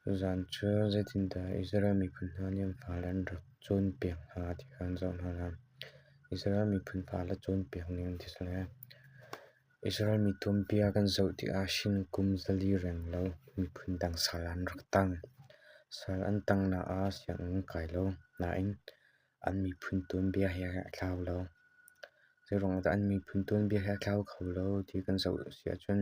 Tuzaan cu zeitindah Israel miphun hna nih an fale an rak cawnpiak hna ti kha an zoh hna lai. Israel miphun fale cawnpiak ning ti si lai. Israel mi tuanbia kan zoh tikah shin kum 400 renglo miphun dang sal an rak tang. Sal an tangnak ah sianginn an kai lo. Nain an miphun tuanbia he a tlau lo. Zeiruang ah dah an miphun tuanbia he a tlau kho lo ti kan zoh si ahcun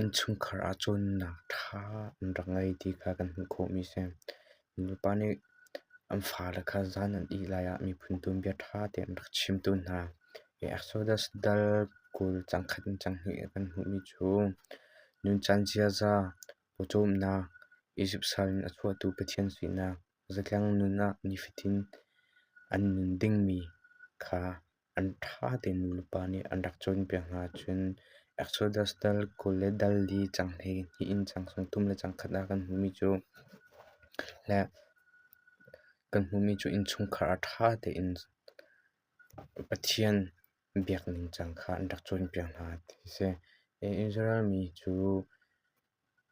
innchungkhar ah cawnnak ṭha an rak ngei ti kha kan hmuh khawhmi a si. Nulepa nih an fale kha zan an ih lai ah miphun tuanbia ṭha tein an rak chim tawn hna. Exodus dal 20 cangkhat in canghnih ah kan hmuhmi cu nuncan ziaza, pawcawmnak, Izipt sal in a chuahtu Pathian sinak, zatlang nun ah nifatin an nun dingmi kha an ṭha tein nulepa nih an rak cawnpiak hna. Cun Exodus dal 20 le dal li cang hleihnih in cang sawmthum le cang khat ah kan hmuhmi cu le kan hmuhmi cu innchungkhar ah ṭha tein Pathian biak ningcang kha an rak cawnpiak hna ti a si. Israel mi cu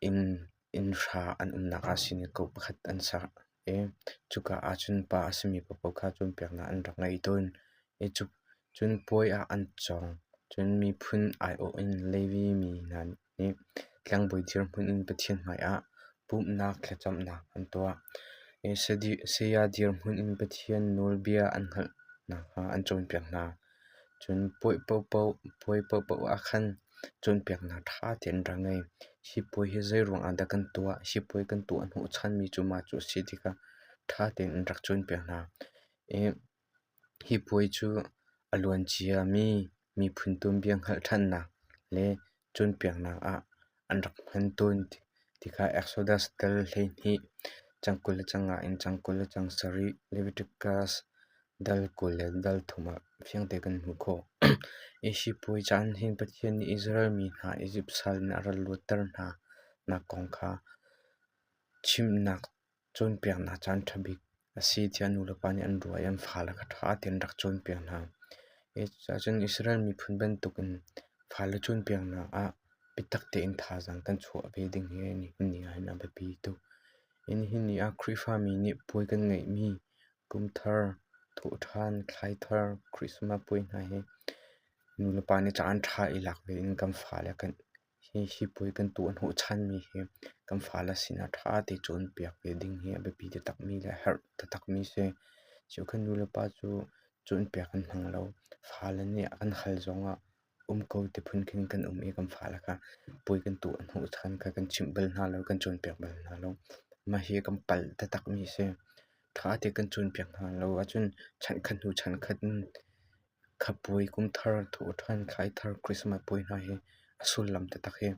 Inn hra an umnak ah sinikko pakhat an sak i cuka ahcun pa a simi paohpaoh kha cawnpiaknak an rak ngei tawn. Cun puai ah an cawng. Cun miphun aiawh in Levi mi hna nih tlangbawi dirhmun in Pathian hmaiah pumhnak thlacamnak an tuah. Saya dirhmun in Pathian nawlbia an hngalh nakhnga an cawnpiak hna. Cun puai paohpaoh ah khan cawnpiaknak ṭha tein an rak ngei. Hi puai hi zeiruang ah dah kan tuah? Hi puai kan tuah hnawhchanmi cu mah cu a si tikah ṭha tein an rak cawnpiak hna. Hi puai cu a luanciami miphun tuanbia hngalh ṭhannak le cawnpiaknak ah an rak hman tawn ti kha Exodus dal 12 cang 25 in cang 27, Leviticus dal 20 le dal 3 ah fiang tein kan hmuh khawh. Hi puai caan hin Pathian nih Israel mi hna Izipt sal in a rak luatter hna nak kong kha chimhnak Cawnpiaknak caan ṭha bik a si tiah nulepa nih an ruah i an fale kha ṭha tein an rak cawnpiak hna. Cucaah Israel miphun bantukin fale cawnpiaknak ah biatak tein thazaang kan chuah ve ding hi nihin ni ahhin a biapi tuk. Nihin ni ah Khrihfami nih puai kan ngeihmi kum thar, thawhṭhan, thlaithar, Christmas puai hna hi nulepa nih caan ṭha i lak ve in kan fale kan Hi puai kan tuah hnawhchanmi hi kan fale sinah ṭha tein cawnpiak ve ding hi a biapi taktakmi le a herh taktakmi a si. Cheukhat nulepa cu cawnpiak an hmang lo. Fale nih an hal zongah um ko ti phun khin kan um i kan fale kha puai kan tuah hnawhchan kha kan chimh bal hna lo, kan cawnpiak bal hna lo. Mah hi kan palh taktakmi a si. Ṭha tein kan cawnpiak hna lo ahcun chankhat hnu chankhat in Khapuai kum thar, thawhṭhan, thlaithar, Christmas puai hna hi a sullam taktak hi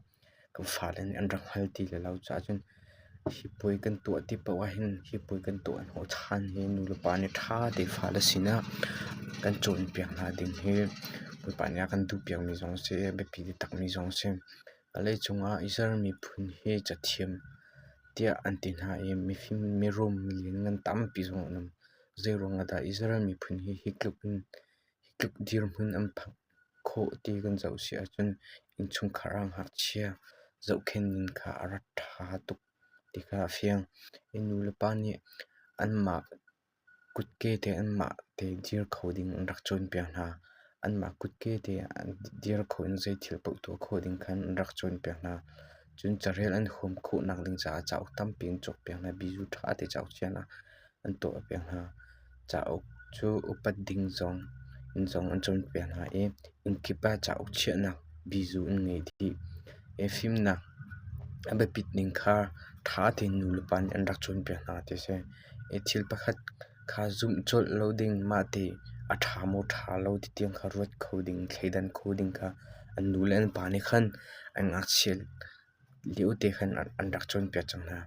kan fale nih an rak hngal ti lai lo caah cun hi puai kan tuah ti paoh ahhin hi puai kan tuah hnawhchan hi nulepa nih ṭha tein fale sinah kan cawnpiak hna ding hi Bawipa nih a kan duhpiakmi zong a si i a biapi taktakmi zong a si. Vawleicung ah Israel miphun hi cathiam tiah an ti hna i mifim, mirum, milianngan tampi zong an um. Zeiruang ah dah Israel miphun hi hi tluk in hi tluk dirhmun an phak khawh ti kan zoh si ahcun innchungkhar ah ngakchia zohkhenh ning kha a rak ṭha tuk ti kha a fiang. Nu le pa nih anmah kutke te anmah te dir kho ding an rak cawnpiak hna. Anmah kutke te dir kho in zei thil paoh tuah khawh ding khan an rak cawnpiak hna. Cun carel an huam khawhnak ding caah cauk tampi an cawkpiak hna. Bizu ṭha te cauk chia an tuahpiak hna. Cauk cu upat ding zong in zong an cawnpiak hna i innkip ah cauk chiahnak bizu an ngei dih. Fimnak a biapit ning kha ṭha tein nulepa nih an rak cawnpiak hna ti a si. Thil pakhat kha zumh colh lo ding mah ti a ṭha maw ṭha lo ti tiang kha ruat kho ding, thleidan kho ding kha an nu le an pa nih khan an ngakchia lio te khan an rak cawnpiak cang hna.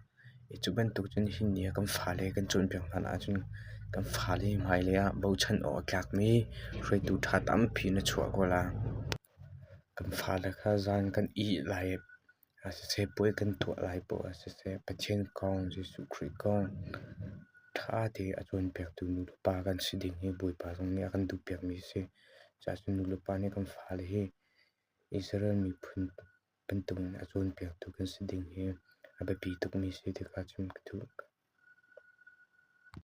Cu bantuk cun nihin ni ah kan fale kan cawnpiak hna ahcun kan fale hmailei ah bochan awk a tlakmi hruaitu ṭha tampi na chuah ko lai. Kan fale kha zan kan ih lai ah siseh, puai kan tuah lai paoh ah siseh, Pathian kong, Jesuh Khrih kong ṭha tein a cawnpiaktu nulepa kan si ding hi Bawipa zong nih a kan duhpiakmi a si. Cucaah nulepa nih kan fale hi Israel miphun bantukin a cawnpiaktu kan si ding hi. A biapi tukmi si tikah chim ka duh.